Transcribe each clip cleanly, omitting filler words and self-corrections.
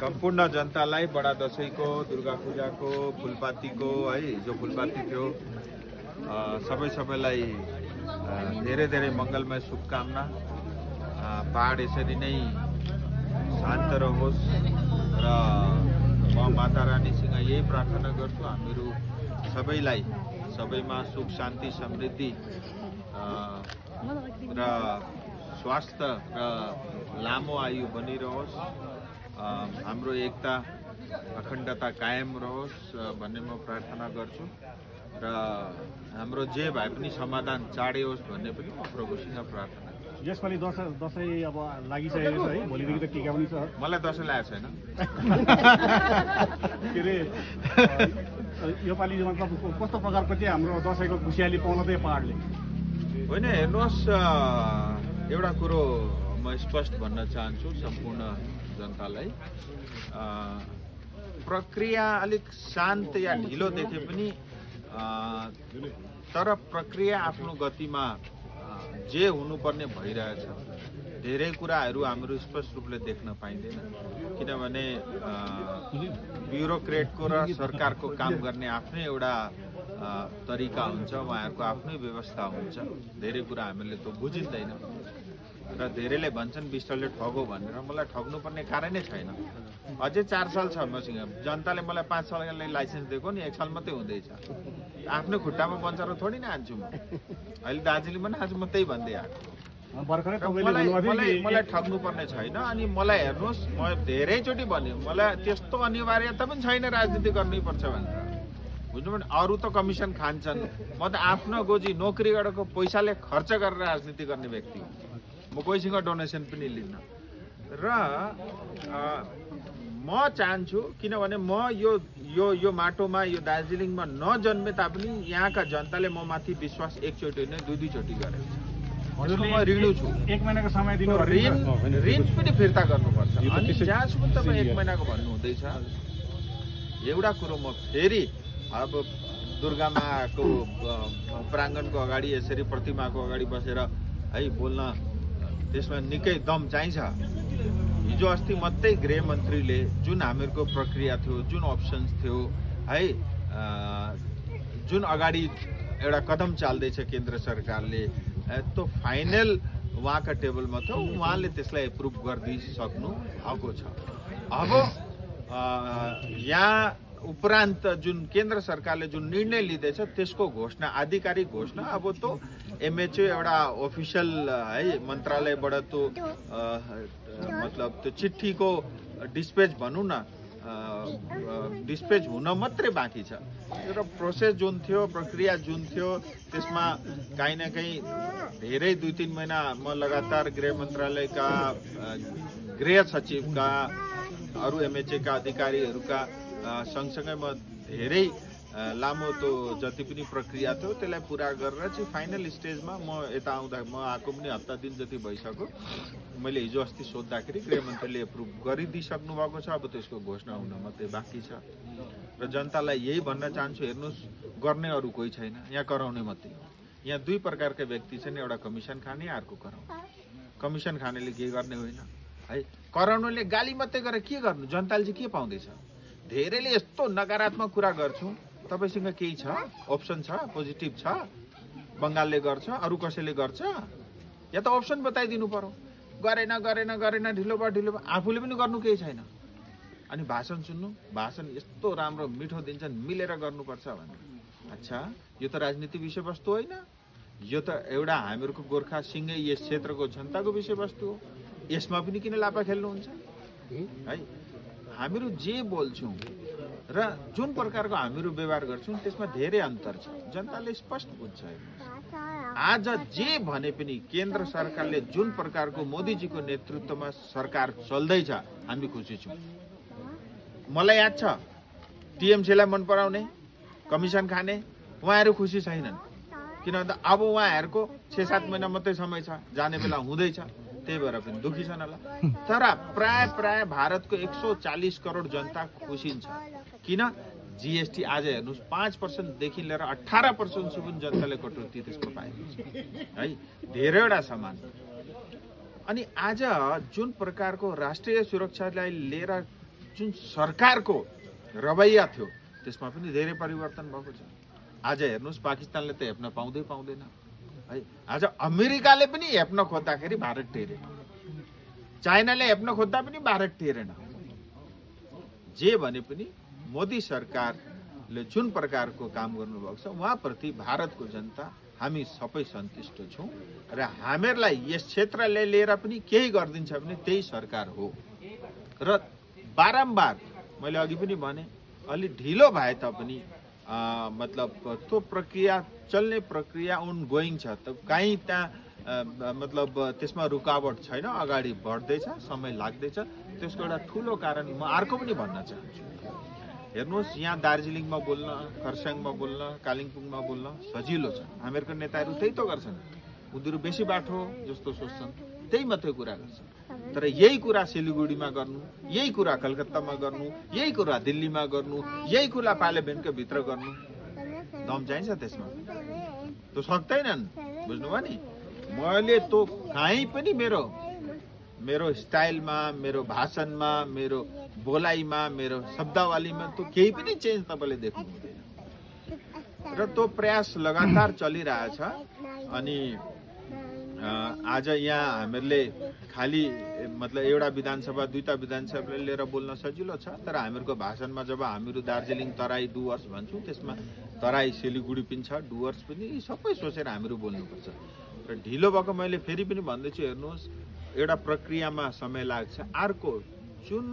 सम्पूर्ण जनतालाई बडा दशैंको, दुर्गा पूजाको, फुलपातीको है हिजो फुलपाती थियो सबैलाई धेरै धेरै मङ्गलमय शुभकामना। पहाड यसरी नै शान्त रहोस् र म माता रानीसँग यही प्रार्थना गर्छु हामीहरू सबैमा सुख शान्ति समृद्धि र स्वास्थ्य र लामो आयु बनिरहोस्, हाम्रो एकता अखण्डता कायम रहोस् भन्ने म प्रार्थना गर्छु र हाम्रो जे भए पनि समाधान चाँडै होस् भन्ने पनि म प्रभुसँग प्रार्थना गर्छु। यसपालि दसैँ अब लागिसकेको छ है, भोलिदेखि त टीका पनि छ। मलाई दसैँ लागेको छैन। के अरे योपालि मतलब कस्तो प्रकारको चाहिँ हाम्रो दसैँको खुसियाली पाउन चाहिँ पहाडले होइन, हेर्नुहोस् एउटा कुरो म स्पष्ट भन्न चाहन्छु सम्पूर्ण जनतालाई, प्रक्रिया अलिक शान्त या ढिलो देखे पनि तर प्रक्रिया आफ्नो गतिमा जे हुनुपर्ने भइरहेछ। धेरै कुराहरू हाम्रो स्पष्ट रूपले देख्न पाइँदैन, किनभने ब्युरोक्रेटको र सरकारको काम गर्ने आफ्नै एउटा तरिका हुन्छ, उहाँहरूको आफ्नै व्यवस्था हुन्छ। धेरै कुरा हामीले त बुझिँदैन र धेरैले भन्छन् विष्टले ठगो भनेर। मलाई ठग्नुपर्ने कारणै छैन। अझै 4 साल छ मसँग। जनताले मलाई 5 सालको लागि लाइसेन्स दिएको नि 1 साल मात्रै हुँदैछ। आफ्नो खुट्टामा बन्चर थोडी न हान्छु म। अहिले दार्जिलिङमा पनि आज म त्यही भन्दै आएको। मलाई ठग्नुपर्ने छैन। अनि मलाई हेर्नुहोस्, म धेरैचोटि भने मलाई त्यस्तो अनिवार्यता पनि छैन राजनीति गर्नैपर्छ भनेर। बुझ्नु भने अरू त कमिसन खान्छन्, म त आफ्नो गोजी नोकरी गरेको पैसाले खर्च गरेर राजनीति गर्ने व्यक्ति हो। म कोहीसँग डोनेसन पनि लिन्न र म चाहन्छु, किनभने म यो माटोमा यो दार्जिलिङमा नजन्मे तापनि यहाँका जनताले म माथि विश्वास एकचोटि नै दुई चोटि गरेको छ। म ऋणी छु। 1 महिनाको समय दिनु, ऋण पनि फिर्ता गर्नुपर्छ। अनि जहाँसम्म तपाईँ 1 महिनाको भन्नु हुँदैछ, एउटा कुरो म फेरि अब दुर्गा माको प्राङ्गणको अगाडि यसरी प्रतिमाको अगाडि बसेर है बोल्न, त्यसमा निकै दम चाहिन्छ। हिजो अस्ति मात्रै गृहमन्त्रीले जुन हामीहरूको प्रक्रिया थियो, जुन अप्सन्स थियो है, जुन अगाडि एउटा कदम चाल्दैछ केन्द्र सरकारले, त्यो फाइनल उहाँका टेबलमा थियो। उहाँले त्यसलाई एप्रुभ गरिदिइसक्नु भएको छ। अब यहाँ उपरान्त जुन केन्द्र सरकारले जुन निर्णय लिँदैछ त्यसको घोषणा, आधिकारिक घोषणा अब त एमएचओ एउटा अफिसियल है मन्त्रालयबाट त्यो मतलब त्यो चिठीको डिस्पेच भनौँ न, डिस्पेच हुन मात्रै बाँकी छ। र प्रोसेस जुन थियो, प्रक्रिया जुन थियो, त्यसमा काहीँ न काहीँ धेरै 2-3 महिना म लगातार गृह मन्त्रालयका गृह सचिवका अरू एमएचएका अधिकारीहरूका सँगसँगै म धेरै लामो त्यो जति पनि प्रक्रिया थियो त्यसलाई पुरा गरेर चाहिँ फाइनल स्टेजमा म यता आउँदा, म आएको पनि हप्ता दिन जति भइसक्यो। मैले हिजो अस्ति सोद्धाखेरि गृहमन्त्रीले एप्रुभ गरिदिइसक्नु भएको छ। अब त्यसको घोषणा हुन मात्रै बाँकी छ र जनतालाई यही भन्न चाहन्छु, हेर्नुहोस्, गर्ने अरू कोही छैन, यहाँ कराउने मात्रै हो। यहाँ 2 प्रकारका व्यक्ति छन्, एउटा कमिसन खाने, अर्को कराउने। कमिसन खानेले के गर्ने होइन है, कराउनेले गाली मात्रै गरेर के गर्नु, जनताले चाहिँ के पाउँदैछ? धेरैले यस्तो नकारात्मक कुरा गर्छौँ, तपाईसँग केही छ, अप्सन छ, पोजिटिभ छ, बङ्गालले गर्छ, अरू कसैले गर्छ, या त अप्सन बताइदिनु पर्यो। गरेन ढिलो भयो, आफूले पनि गर्नु केही छैन। अनि भाषण सुन्नु, भाषण यस्तो राम्रो मिठो दिन्छन्, मिलेर गर्नुपर्छ भने। अच्छा, यो त राजनीति विषयवस्तु होइन, यो त एउटा हामीहरूको गोर्खा सिंहै यस क्षेत्रको जनताको विषयवस्तु हो। यसमा पनि किन लापा खेल्नुहुन्छ है? हामीहरू जे बोल्छौँ र जुन प्रकारको हामीहरू व्यवहार गर्छौँ त्यसमा धेरै अन्तर छ, जनताले स्पष्ट बुझ्छ। आज जे भने पनि केन्द्र सरकारले जुन प्रकारको मोदीजीको नेतृत्वमा सरकार चल्दैछ, हामी खुसी छौँ। मलाई याद छ टिएमसीलाई मन पराउने, कमिसन खाने उहाँहरू खुसी छैनन्, किनभने अब उहाँहरूको 6-7 महिना मात्रै समय छ, जाने बेला हुँदैछ, त्यही भएर पनि दुखी छन् होला। तर प्राय भारतको 140 करोड जनता खुसी छ। किन? जीएसटी आज हेर्नुहोस् 5% देखि लिएर 18% सम्म जनताले कटौती त्यसको पाएको छ है, धेरैवटा सामान। अनि आज जुन प्रकारको राष्ट्रिय सुरक्षालाई लिएर जुन सरकारको रवैया थियो त्यसमा पनि धेरै परिवर्तन भएको छ। आज हेर्नुहोस् पाकिस्तानले त हेप्न पाउँदैन है। आज अमेरिकाले पनि हेप्न खोज्दाखेरि भारत टेरेन, चाइनाले हेप्न खोज्दा पनि भारत टेरेन। जे भने पनि मोदी सरकारले जुन प्रकारको काम गर्नुभएको छ उहाँप्रति भारतको जनता हामी सबै सन्तुष्ट छौँ र हामीहरूलाई यस क्षेत्रले लिएर पनि केही गरिदिन्छ भने त्यही सरकार हो। र बारम्बार मैले अघि पनि भने अलि ढिलो भए तापनि मतलब त्यो प्रक्रिया चल्ने प्रक्रिया गोइङ छ त कहीँ त्यहाँ मतलब त्यसमा रुकावट छैन, अगाडि बढ्दैछ, समय लाग्दैछ। त्यसको एउटा ठुलो कारण म अर्को पनि भन्न चाहन्छु। हेर्नुहोस् यहाँ दार्जिलिङमा बोल्न, खरसाङमा बोल्न, कालिम्पोङमा बोल्न सजिलो छ। हामीहरूको नेताहरू त्यही त गर्छन्, उनीहरू बेसी बाठो जस्तो सोच्छन्, त्यही मात्रै कुरा गर्छन्। तर यही कुरा सिलिगुडीमा गर्नु, यही कुरा कलकत्तामा गर्नु, यही कुरा दिल्लीमा गर्नु, यही कुरा पार्लियामेन्टको भित्र गर्नु दम चाहिन्छ त्यसमा। त्यो सक्दैनन्, बुझ्नुभयो नि। मैले त्यो कहीँ पनि मेरो स्टाइलमा, मेरो भाषणमा, मेरो बोलाइमा, मेरो शब्दावलीमा त्यो केही पनि चेन्ज तपाईँले देख्नु हुँदैन। र त्यो प्रयास लगातार चलिरहेछ। अनि आज यहाँ हामीहरूले खालि मतलब एउटा विधानसभा, दुईटा विधानसभाले लिएर बोल्न सजिलो छ। तर हामीहरूको भाषणमा जब हामीहरू दार्जिलिङ, तराई, डुवर्स भन्छौँ त्यसमा तराई, सिलिगुडी पनि छ, डुवर्स पनि, सबै सोचेर हामीहरू बोल्नुपर्छ। र ढिलो भएको मैले फेरि पनि भन्दैछु, हेर्नुहोस् एउटा प्रक्रियामा समय लाग्छ। अर्को जुन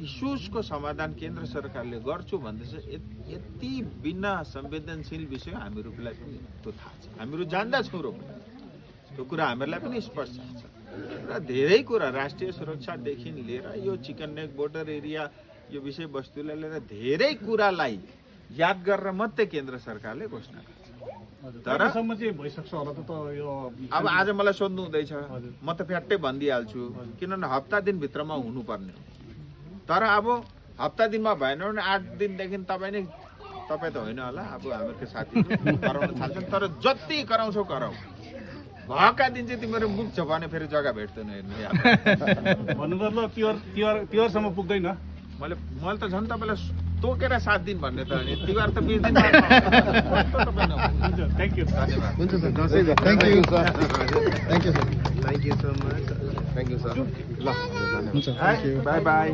इस्युजको समाधान केन्द्र सरकारले गर्छु भन्दैछ, यति बिना संवेदनशील विषय हामीहरूलाई पनि त्यो थाहा छ, हामीहरू जान्दछौँ र त्यो कुरा हामीहरूलाई पनि स्पष्ट छ। र धेरै कुरा राष्ट्रिय सुरक्षादेखि लिएर यो चिकन नेक बोर्डर एरिया यो विषयवस्तुलाई लिएर धेरै कुरालाई याद गरेर मात्रै केन्द्र सरकारले घोषणा गर्छ। तर अब आज मलाई सोध्नु हुँदैछ, म त फ्याट्टै भनिदिइहाल्छु, किनभने हप्ता दिनभित्रमा हुनुपर्ने हो। तर अब हप्ता दिनमा भएन भने 8 दिनदेखि तपाईँ त होइन होला, अब हामीहरूको साथीहरू कराउन थाल्छन्। तर जति कराउँछौ कराउ, भएका दिन चाहिँ तिमीहरू मुख छ भने फेरि जग्गा भेट्दैन। हेर्नु भन्नुभयो तिहारसम्म पुग्दैन। मैले त झन् तपाईँलाई तोकेर 7 दिन भन्ने त अनि तिहार त 20 दिन। थ्याङ्क यू, धन्यवाद। हुन्छ sir, Dashain thank you sir, thank you sir, thank you so much, thank you sir. ल हुन्छ, बाई बाई।